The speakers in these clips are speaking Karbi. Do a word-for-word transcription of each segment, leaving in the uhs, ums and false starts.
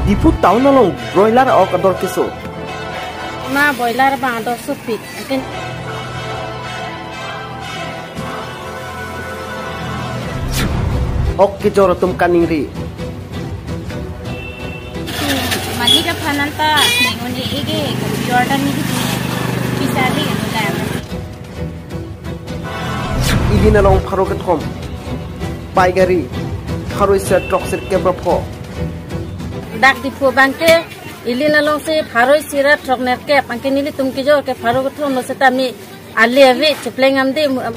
Diphu town along broiler ok ador keso. Ma broiler abang ador sopik. Anke ok kejor atum kaningri. Mani kaphanan ta, nengoni ege, yordan ni gitu. Kisali gitu lah. Ili along pharo kethom. Paigari, pharo isi ra throksi ra kep ra pho. Dak Diphu abangke, ili alongsi pharo isi ra throknerkep, anke nelitum kejor ke pharo kethom lo setame, ali ave, chepleng amde mu-, am-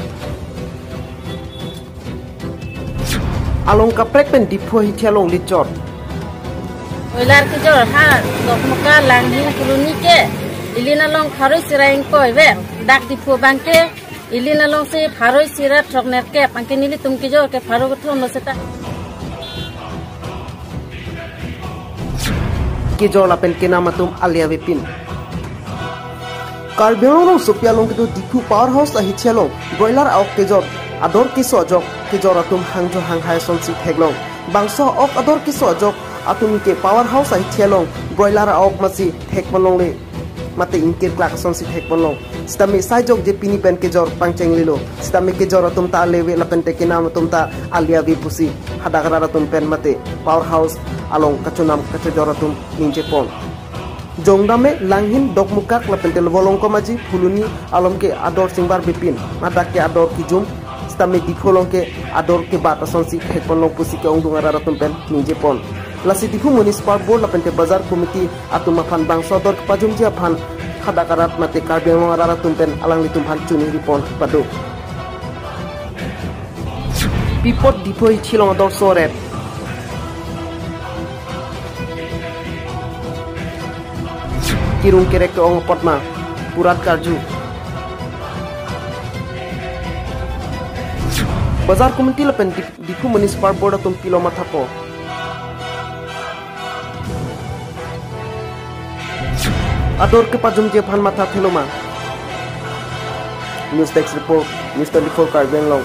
Along kaprek pen Diphu ahithi along lichot. Broiler kejor ha, Dokmoka Langhin Colony ke, ili along pharo isi ra ingkoi ver, dak Diphu abangke, ili alongsi pharo isi ra throknerkep, anke nelitum kejor ke pharo kethom lo seta. Kejor lapen kenam atum ali avepin. Karbi Anglong rongsopi along kedo Diphu Power House ahithi along broiler ok kejor ador keso ajok kejor atum hangjo hanghai asonsi theklong. Bangso ok ador keso ajok atum ke Power House ahithi along broiler ok masi thekpon longle mate ingkir klak asonsi thekpon long. Sitame sai jokje pini pen kejor pangchenglelo. Sitame kejor atum ta ali ave lapen te kenam atum ta ali ave pusi hadak arat atum pen mate Power House along kachonam kachojor atum ningjepon. Jongdame Langhin, Dokmokak lapen te Volongkom Aji, Phuloni along ke ador singbar bepin. Hadak ke ador kejum. Sitame Diphu along ke ador kebat asonsi thekpon long pusi ke-ongdung arat atum pen ningjepon. Lasi Diphu Municipal Board lapen te Bazar Committee atum aphan bangso ador kepajumji aphan hadak arat mate Karbi Anglong arat atum pen alanglitum aphan chiningripon pado. Pi apot Diphu ahithi along ador so-ret. Kirung kerek ke-ong apot ma, purat karju. Bazar Committee lapen Dip-, Diphu Municipal Board atum pilo mathapo. Ador kepajumji aphan mathathelo ma. News Desk Report, News twenty-four Karbi Anglong.